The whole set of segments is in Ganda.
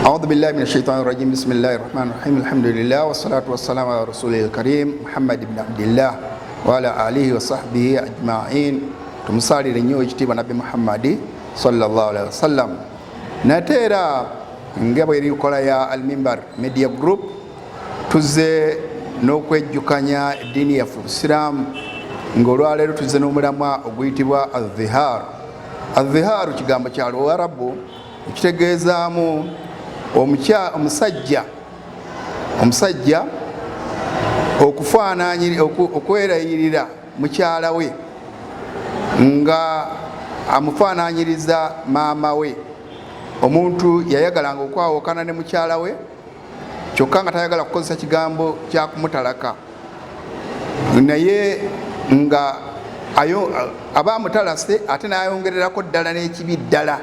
Audhu billahi min shaitani rajim. Bismillahi rahmani rahim. Alhamdulillah wassalatu wassalamu ala rasulil karim Muhammad ibn Abdillah wa ala alihi wa sahbihi ajmain. Tumusalire nnyo ekitiibwa Nabbi Muhammadi sallallahu alaihi wasallam. Nate era nga bweri nkola ya Almimbar Media Group, tuzze n'okwejjukanya eddiini yaffe Obusiraamu, ng'olwaleero tuzze n'omulamwa oguyitibwa Adhihar. Adhihaaru kigambo kya Luwarabu ekitegeezaamu omusajja okwerayirira mukyala we nga amufaananyiriza maama we. Omuntu yayagalanga okwawukana ne mukyala we, kyokka nga tayagala kukozesa kigambo kya kumutalaka, naye nga aba amutalase ate n'ayongererako ddala n'ekibi ddala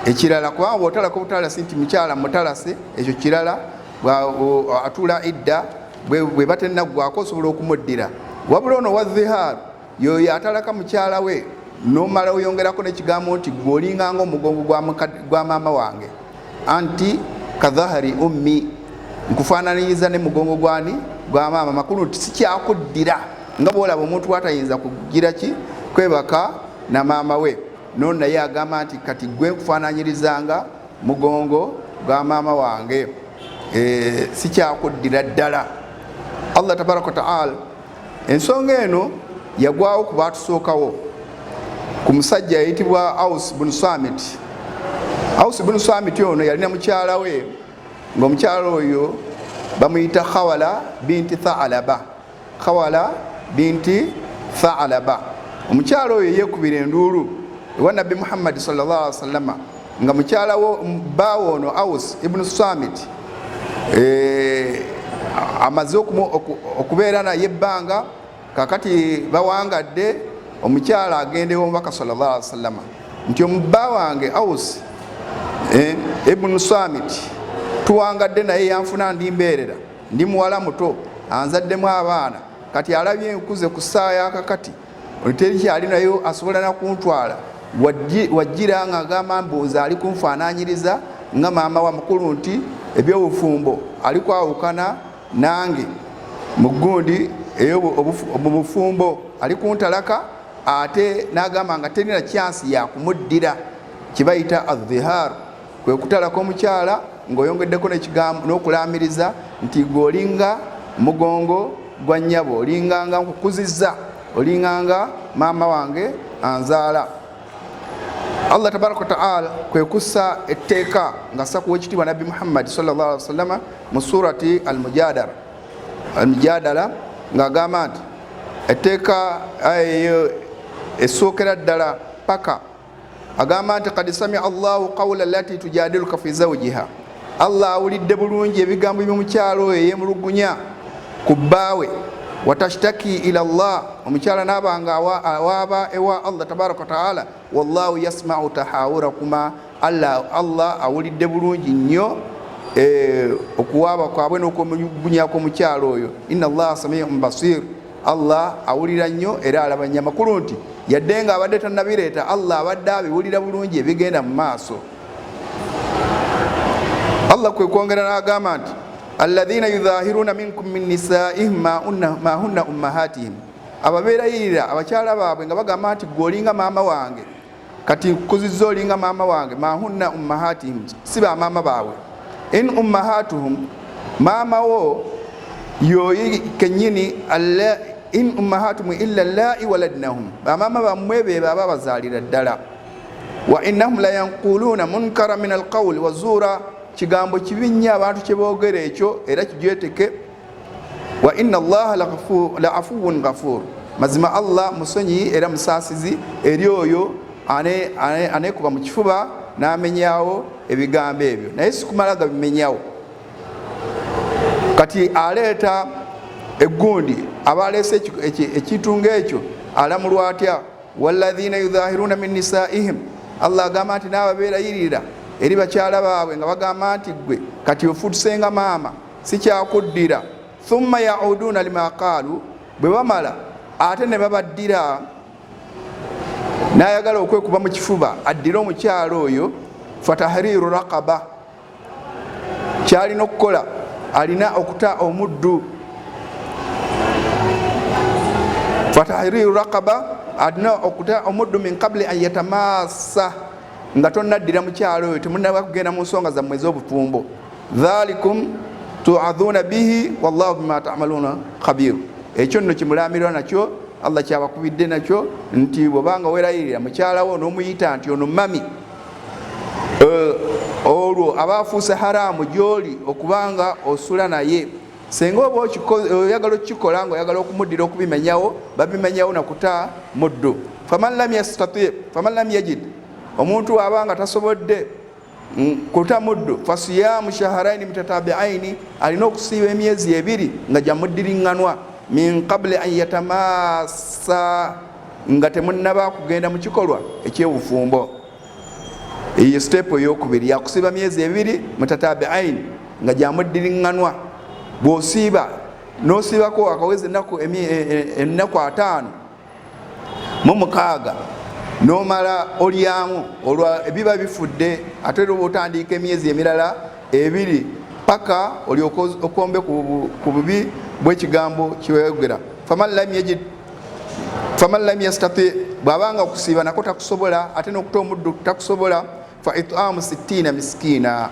ekirala, kubanga bw'otalaka obutalasi nti mukyala mutalase, ekyo kirala, atuula idda, bwe batennaggwako osobola okumuddira. Wabula ono wa dhihaaru yoyo atalaka mukyala we nomala oyongerako n'ekigambo nti gwe olinganga omugongo gwa maama wange, anti kadhahari ummi, nkufaananiriza ne mugongo gwani? Gwa maama. Makulu nti sikyakuddira, nga bwolaba omuntu watayinza kugira ki kwebaka na maama we, no naye agamba nti kati gwe nkufaananyirizanga mugongo gwa maama wange, sikyakuddira ddala. Allah tabaraka wataala, ensonga eno yagwawo ku baatusookawo, ku musajja yayitibwa Aus bunu Samit. Aus bunu Samit ono yalina mukyala we, ng'omukyala oyo bamuyita Khawala binti Thalaba. Khawala binti Thalaba, omukyala oyo yeekubira enduulu ewa Nabbi Muhammadi sallallahu alaihi wasallama, nga mukyala bbaawe ono Aus ibnu Samit amaze okubeera naye ebbanga, kakati bawangadde. Omukyala agenda ew'omubaka sallallahu alaihi wasallama nti omubba wange Aus ibnu Samit tuwangadde naye, yanfuna ndi mbeerera, ndi muwala muto, anzaddemu abaana, kati alabye nkuze ku ssaawa yakakati, teri kyali nayo asobola nakuntwala, wajjira nga agamba mbuuza ali kunfaananyiriza nga maama wa mukulu, nti ebyobufumbo ali kwawukana nange mu gundi mu bufumbo, ali kuntalaka, ate n'agamba nga terina kyansi yakumuddira. Kibayita adhihaaru, kwe kutalaka omukyala ng'oyongeddeko n'ekigambo n'okulamiriza nti gwe olinga mugongo gwa nnyabo, olinganga nkukuzizza, olinganga maama wange anzaala. Allah tabaraka wataala kwe kussa etteeka nga ssa kuwa ekitiibwa Nabbi Muhammadi sallallahu alaihi wasallama mu surati Almujadala, Almujadala, ng'agamba nti etteeka eyo esookera ddala paka agamba nti kad samia Allahu qawla lati tujadiluka fi zawjiha, Allah awulidde bulungi ebigambo by'omukyalo oyo eyemulugunya ku bbaawe, watashtaki ila llah, omukyala naaba nga awaaba ewa Allah tabaraka wataala, wallahu yasmau tahawurakuma, Allah awulidde bulungi nnyo okuwaaba kwabwe n'okwemulugunya kw'omukyalo oyo, inna Allaha samiun basir, Allah awulira nnyo era alaba nnyo. Amakulu nti yadde nga abadde tannabireeta, Allah abadde abiwulira bulungi ebigenda mu maaso. Allah kwe kwongera n'agamba nti alladhina yudhahiruna minkum min nisaihim ma hunna ummahatihim, ababeerayirira abakyala baabwe nga bagamba nti gwe olinga maama wange, kati nkuzizza olinga maama wange, ma hunna ummahatihim, si bamaama baabwe, in ummahatuhum, maama wo yoyi kenyini, in ummahatuhum illa llai waladnahum, bamaama bammwe be baba bazaalira ddala, wa innahum layanquluuna munkara min alqawli wazuura, kigambo kibi nnyo abantu kye boogera ekyo era kijweteke, wa inna Allaha la afuwun ghafur, mazima Allah musonyiyi era musaasizi eri oyo anekuba mu kifuba n'amenyawo ebigambo ebyo, naye sikumala gabimenyawo. Kati aleeta eggundi aba aleese ekintu ng'ekyo alamulwa atya? Walladhina yudhahiruna min nisaihim, Allah agamba nti n'ababeerayirira eri bakyala baabwe nga bagamba nti gwe kati ofutusenga maama, sikyakuddira, thumma yauduna lima qaalu, bwe bamala ate ne babaddira, n'ayagala okwekuba mu kifuba addire omukyalo oyo, fatahriru raqaba. Kyalina okukola, alina okuta omuddu. Fatahriru raqaba, alina okuta omuddu min qabli an yatamassa, nga tonaddira mukyalo oyo, temunaba kugenda mu nsonga zammwe ez'obufumbo. Dhalikum tuadhuna bihi wallahu bima tamaluna khabiru. Ekyo nno kimulamirwa nakyo, Allah kyabakubidde nakyo nti bwobanga werayirira mukyalawo n'omuyita nti ono mami, olwo aba afuuse haramu gyoli okubanga osula naye. Senga oba oyagala okukikola nga oyagala okumuddira okubimenyawo, babimenyawo nakuta muddu. Faman lam yastati, faman lam yajid, omuntu aba nga tasobodde kuta muddu, fasiyamu shaharaini mutatabiaini, alina okusiiba emyezi ebiri nga gyamuddiriŋŋanwa, min qabuli an yatamassa, nga temunnaba kugenda mu kikolwa ekyobufumbo. Eyo sitepu eyokubiri yakusiiba myezi ebiri mutatabiaini nga gyamuddiriŋŋanwa. Bw'osiiba n'osiibako akaweza ennaku 56 n'omala olyamu, olwa ebiba bifudde, ate era oba otandika emyezi emirala ebiri paka olyoke okombe ku bubi bw'ekigambo kyewayogera. Faman lam yajid, faman lam yastati, bw'abanga okusiiba nako takusobola, ate n'okuta omuddu takusobola, fa itamu sittiina miskiina,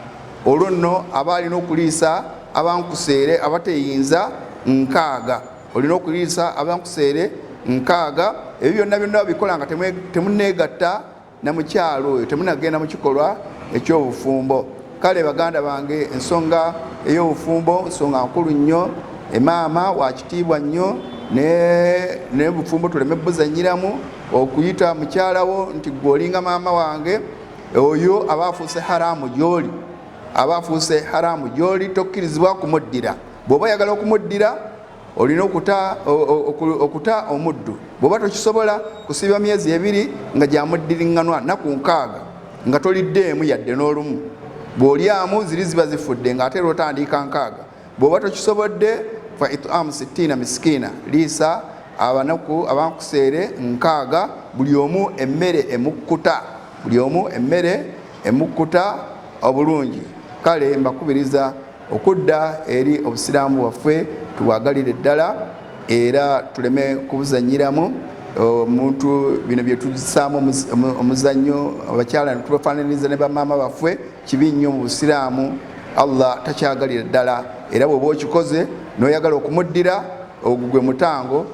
olwo nno aba alina okuliisa abankuseere abateyinza 60. Olina okuliisa abankuseere 60. Ebyo byonna byonna babikola nga temuneegatta na mukyalo oyo, temunagenda mu kikolwa eky'obufumbo. Kale baganda bange, ensonga ey'obufumbo nsonga nkulu nnyo, emaama wakitiibwa nnyo, n'obufumbo tuleme buzanyiramu. Okuyita mukyalawo nti gwe olinga maama wange, oyo aba afuuse haramu gy'oli, aba afuuse haramu gy'oli, tokkirizibwa kumuddira. Bw'oba oyagala okumuddira olina okuta omuddu. Bw'oba tokisobola, kusiiba myezi ebiri nga gyamuddiriŋŋanwa, naku 60 nga toliddeemu yadde n'olumu. Bw'olyamu ziri ziba zifudde, ng'ate era otandika 60. Bw'oba tokisobodde, fa itamu sittiina miskiina, liisa abanaku abankuseere 60, buli omu emmere emukkuta, buli omu emmere emukkuta obulungi. Kale mbakubiriza okudda eri obusiraamu bwaffe, tubwagalire ddala era tuleme kubuzanyiramu. Omuntu bino byetusaamu omuzannyo, abakyala netubafaananiriza ne bamaama baffe, kibi nnyo mu busiraamu, Allah takyagalira ddala. Era bw'oba okikoze n'oyagala okumuddira, ogwo gwe mutango: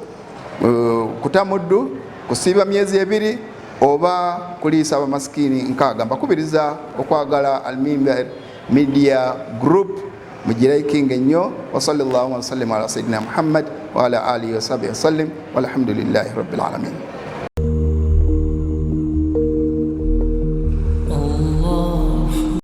kuta muddu, kusiiba myezi ebiri, oba kuliisa abamasikiini 60. Mbakubiriza okwagala Almimbar Media Group, mugiraikinga ennyo. Wasalli llahu wasallim ala sayidina Muhammad wa ala alihi wasahbihi wasallim, walhamdulillahi rabbil alamin.